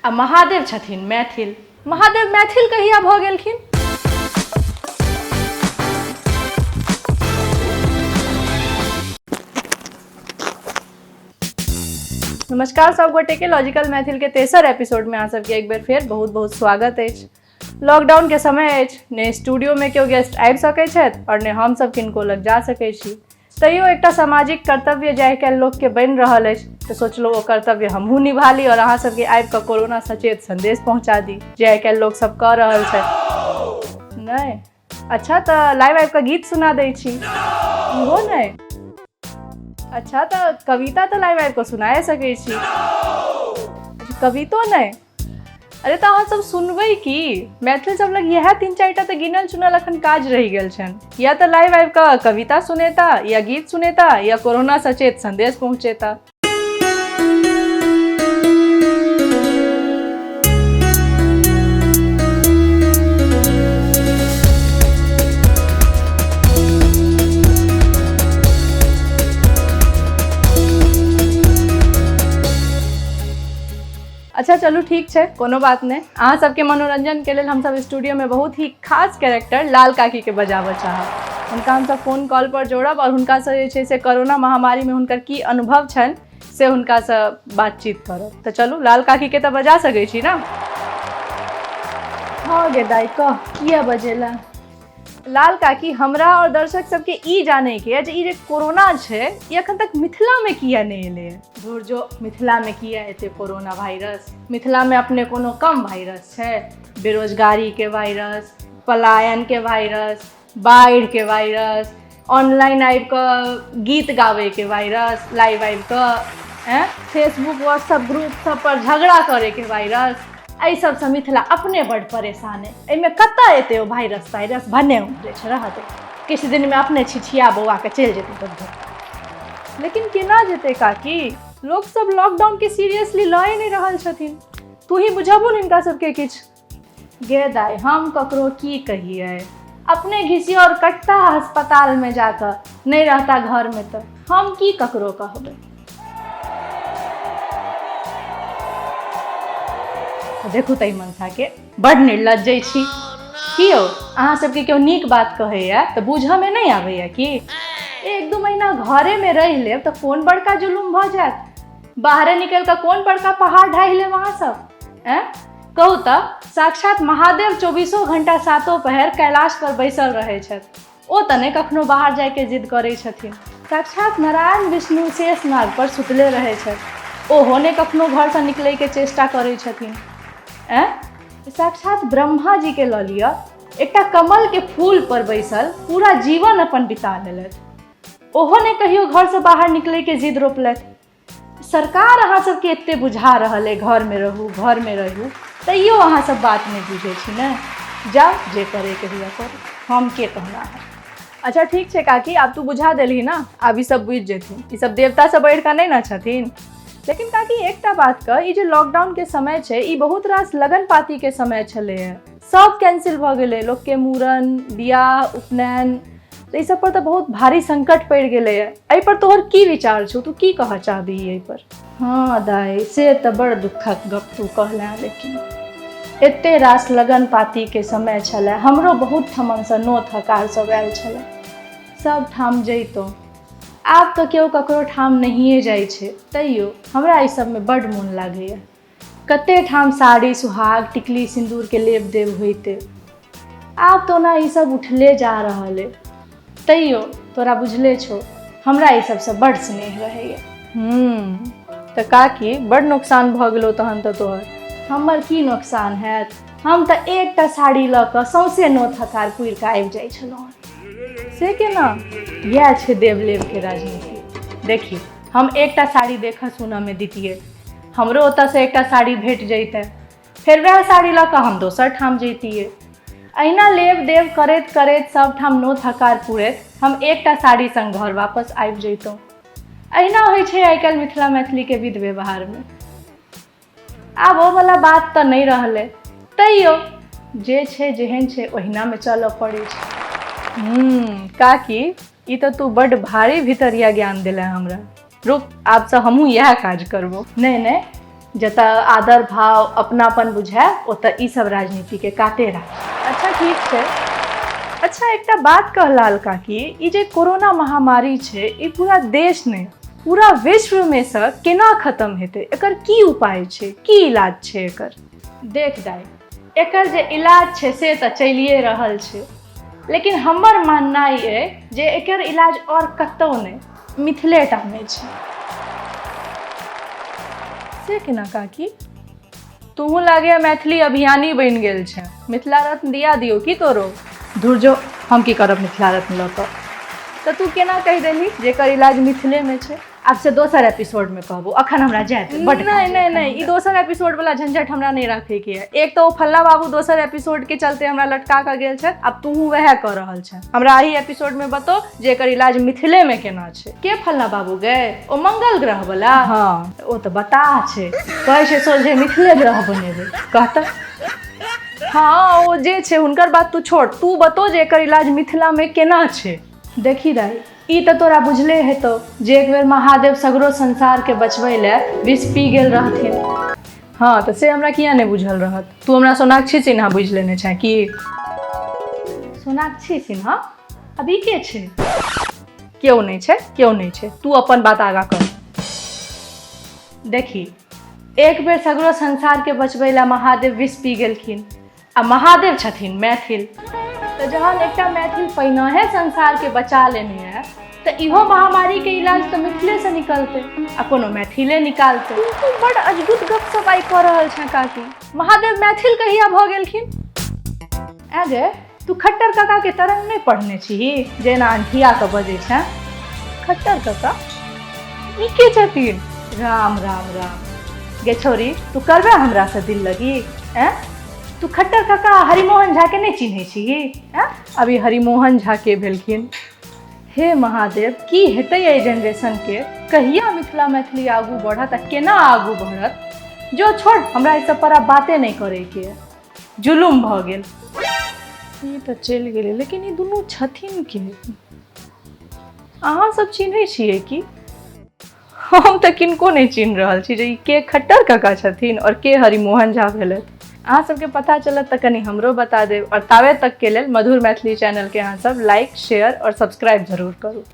आ महादेव छथिन मैथिल। महादेव मैथिल कहिया भऽ गेलखिन? नमस्कार सब गोटे के लॉजिकल मैथिल के तेसर एपिसोड में अहाँ सबके एक बेर फेर बहुत बहुत स्वागत अछि। लॉकडाउन के समय अछि, ने स्टूडियो में केओ गेस्ट आबि सकै छथि और ने हम सब किनको लग जा सकै छी। तैयो एकटा सामाजिक कर्तव्य जे आइ काल्हि लोकके बनि रहल अछि तऽ सोचलहुँ ओ कर्तव्य हमहूँ निभा ली और अहाँ सबके आबि कऽ कोरोना सचेत संदेश पहुँचा दी जे आइ काल्हि लोक सब कऽ रहल छथि। नहि अच्छा तऽ लाइव आबि कऽ गीत सुना दै छी। इहो नहि अच्छा तऽ कविता तऽ लाइव आबि कऽ सुनाए सकै छी। अच्छा कवितो नहि? अरे तऽ अहाँ सब सुनबै की? मैथिल सब लग इएह 3-4 टा तऽ गिनल चुनल अखन काज रहि गेल छनि। या तऽ लाइव आबि कऽ कविता सुनेता या गीत सुनेता या कोरोना सचेत संदेश पहुँचेता। अच्छा चलू ठीक छै, कोनो बात नहि। अहाँ सबके मनोरंजन के लेल हमसब स्टूडियो में बहुत ही खास कैरेक्टर लाल काकी के बजाबऽ चाहब। हुनका हमसब फोन कॉल पर जोड़ब और हुनका से जे छै से कोरोना महामारी में हुनकर की अनुभव छनि से हुनका से बातचीत करब। तऽ चलू लाल काकी के तऽ बजा सकै छी ना? हाँ गे दाई कह, किया बजेला? लाल काकी हमरा और दर्शक सबके ई जाने के जे ई जे कोरोना छै ई अखन तक मिथिला में किया नहीं एलै है? धुर जो मिथिला में किया एते कोरोना वायरस? मिथिला में अपने कोनो कम वायरस छै? बेरोजगारी के वायरस, पलायन के वायरस, बाढ़ि के वायरस, ऑनलाइन आबि कऽ गीत गाबै के वायरस, लाइव आबि कऽ ऐं फेसबुक व्हाट्सअप ग्रुप सब पर झगड़ा करे के वायरस, एहि सबसँ मिथिला अपने बड्ड परेशान अइ। एहिमे कतऽ एतै ओ वायरस तायरस? भने उमरे छै, रहऽ दे, किछु दिनमे अपने छिछिया बौआ के चलि जेतै कतहु। लेकिन केना जेतै काकी? लोक सब लॉकडाउन के सीरियसली लए नहि रहल छथिन। तू ही बुझबू ने हिनका सबके किछु। गे दाइ हम ककरो की कहियै, अपने घिसियो और कटता अस्पताल में जाकऽ, नहि रहता घर में तऽ हम की ककरो कहबै। देखू तऽ मनसा के बड़ निर्लज्ज छी। की यौ अहाँ सबके केओ नीक बात कहैया तऽ बूझऽमे नहि आबैया की? 1-2 महीना घरेमे रहि लेब तऽ कोन बड़का जुलुम भऽ जायत? बाहरे निकलि कऽ कोन बड़का पहाड़ ढाहि लेब अहाँ सब? ऐं कहू तऽ साक्षात महादेव 24 घंटा 7 पहर कैलाश पर बैसल रहै छथि, ओ तऽ नहि कखनो बाहर जाइके जिद करै छथिन। साक्षात नारायण विष्णु शेषनाग पर सुतले रहै छथि, ओहो नहि कखनो घरसँ निकलैके चेष्टा करै छथिन। ऐं साक्षात ब्रह्मा जी के लऽ लिअ, एकटा कमल के फूल पर बैसल पूरा जीवन अपन बिता लेलथि, ओहो नहि कहियो घरसँ बाहर निकलैके जिद रोपलथि। सरकार अहाँ सबके एते बुझा रहल अइ घरमे रहू घरमे रहू, तैयो अहाँ सब बात नहि बुझै छी ने? जाउ जे करैके हुए करू, हम के कहना है। अच्छा ठीक छै काकी, आब तू बुझा देलही ना, आब ई सब बुझि जेथिन, ई सब देवतासँ बढ़ि कऽ नहि ने छथिन। लेकिन काकी एकटा बात कह, ई जे लॉकडाउन के समय छै ई बहुत रास लगन पाती के समय छलै हँ, सब कैंसिल भऽ गेलै, लोकके मूड़न बियाह उपनयन, तऽ ई सब पर तऽ बहुत भारी संकट पड़ि गेलै हँ। एहि पर तोहर की विचार छौ, तू की कहऽ चाहबही एहि पर? हाँ दाइ से तऽ बड़ दुखक गप तू कहले, लेकिन एते रास लगन पाती के समय छलै, हमरो बहुत ठमनसँ नोत हकार सब आयल छलै, सब ठाम जैतहुँ। आब तऽ केओ ककरो ठाम नहिए जाइ छै, तैयो हमरा एहि सबमे बड्ड मोन लागैए। कते ठाम साड़ी सुहाग टिकली सिन्दूर के लेप देव होइते, आब तऽ ओना ई सब उठले जा रहल अइ, तैयो तोरा बुझले छौ हमरा ई सबसँ बड्ड स्नेह रहैए। तऽ काकी बड्ड नोकसान भऽ गेलौ तहन तऽ तोहर। हमर की नोकसान हैत, हम तऽ एकटा साड़ी लऽ कऽ सौंसे नोत हकार पुरि कऽ आबि जाइ छलहुँ हँ। से केना? इएह छै देव लेबके राजनीति। देखी हम एकटा साड़ी देखऽ सुनऽमे दितियै, हमरो ओतऽसँ एकटा साड़ी भेट जैतै, फेर वएह साड़ी लऽ कऽ हम दोसर ठाम जैतियै। अहिना लेब देब करैत करैत सब ठाम नोत हकार पुरैत हम एकटा साड़ी संग घर वापस आबि जैतहुँ। अहिना होइ छै आइ काल्हि मिथिला मैथिलीके विध व्यवहारमे। आब ओ वाला बात तऽ नहि रहलै, तैयो जे छै जेहन छै ओहिनामे चलऽ पड़ै छै। काकी ई तऽ तू बड्ड भारी भितरिया ज्ञान देले हमरा। रुक आबसँ हमहूँ इएह काज करबो। नहि नहि जतऽ आदर भाव अपनापन बुझाय ओतऽ ई सब राजनीतिके काते राख। अच्छा ठीक छै। अच्छा एकटा बात कह लाल काकी, ई जे कोरोना महामारी छै ई पूरा देश नहि पूरा विश्वमे सँ केना खत्म हेतै? एकर की उपाय छै, की इलाज छै एकर? देख दाइ, एकर जे इलाज छै से तऽ चलिए रहल छै, लेकिन हमर माननाइ अइ जे एकर इलाज आओर कतहु नहि, मिथिलेटामे छै। से केना काकी? तूहू लागैए मैथिली अभियानी बनि गेल छै। मिथिला रत्न दिया दियौ की तोरो? धुर जो, हम की करब मिथिला रत्न लऽ कऽ? तऽ तू केना कहि देलही जे एकर इलाज मिथिलेमे छै? आब से दोसर एपिसोड में कहबो, अखन हमरा जाय दे, बड नहीं नहीं नहीं, ई दोसर एपिसोड वाला झंझट हमरा नहीं रखे के है। एक तो ओ फल्ला बाबू दोसर एपिसोड के चलते हमरा लटका के गेल छै, अब तूहू वएह कर रहल छै। हमरा एही एपिसोड में बतो जे एकर इलाज मिथिले में केना छै। के फल्ला बाबू गए? ओ मंगल ग्रह वाला? हाँ, ओ तऽ बताह छै, कहै छै सोझे मिथिले ग्रह बनेबै कहता। हाँ, ओ जे छै हुनकर बात तू छोड़, तू बतो जे एकर इलाज मिथिला में केना छै। देखी दाई, ई तऽ तोरा बुझले हेतौ जे एक बेर महादेव सगरो संसारके बचबै लए विष पी गेल रहथिन। हाँ तऽ से हमरा किया नहि बुझल रहत? तू हमरा सोनाक्षी सिन्हा बुझि लेने छेँ की? सोनाक्षी सिन्हा? अब ई के छै? केओ नहि छै, केओ नहि छै, तू अपन बात आगाँ कर। देखी, एक बेर सगरो संसारके बचबै लए महादेव विष पी गेलखिन, आ महादेव छथिन मैथिल, तऽ जहन एकटा मैथिल पहिनहे संसारके बचा लेने है तऽ इहो महामारीके इलाज तऽ मिथिलेसँ निकलतै आ कोनो मैथिले निकालतै। तू बड़ अजगुत गप सब आइ कऽ रहल छेँ काकी। महादेव मैथिल कहिया भऽ गेलखिन? ऐ गे, तू खट्टर काकाके तरंग नहि पढ़ने छीही जे एना अनठिया कऽ बजै छेँ? खट्टर काका ई के छथिन? राम राम राम। गे छौरी, तू करबे हमरासँ दिल लगी? ऐं, तू खट्टर काका आ हरिमोहन झाके नहि चिन्है छीही? ऐं, अभी हरिमोहन झा के भेलखिन? हे महादेव, की हेतै एहि जेनरेशनके? कहिया मिथिला मैथिली आगू बढ़त आ केना आगू बढ़त? जो छोड़, हमरा एहि सब पर आब बाते नहि करैके अइ, जुलुम भऽ गेल। ई तऽ चलि गेलै, लेकिन ई दुनू छथिन के? अहाँ सब चिन्है छियै की? हम तऽ किनको नहि चिन्ह रहल छी जे ई के खट्टर काका छथिन आओर के हरिमोहन झा भेलथि। अहाँ सबके पता चलत तऽ कनि हमरो बता देब, आओर ताबे तकके लेल मधुर मैथिली चैनलके अहाँ सब लाइक, शेयर आओर सब्सक्राइब जरूर करू।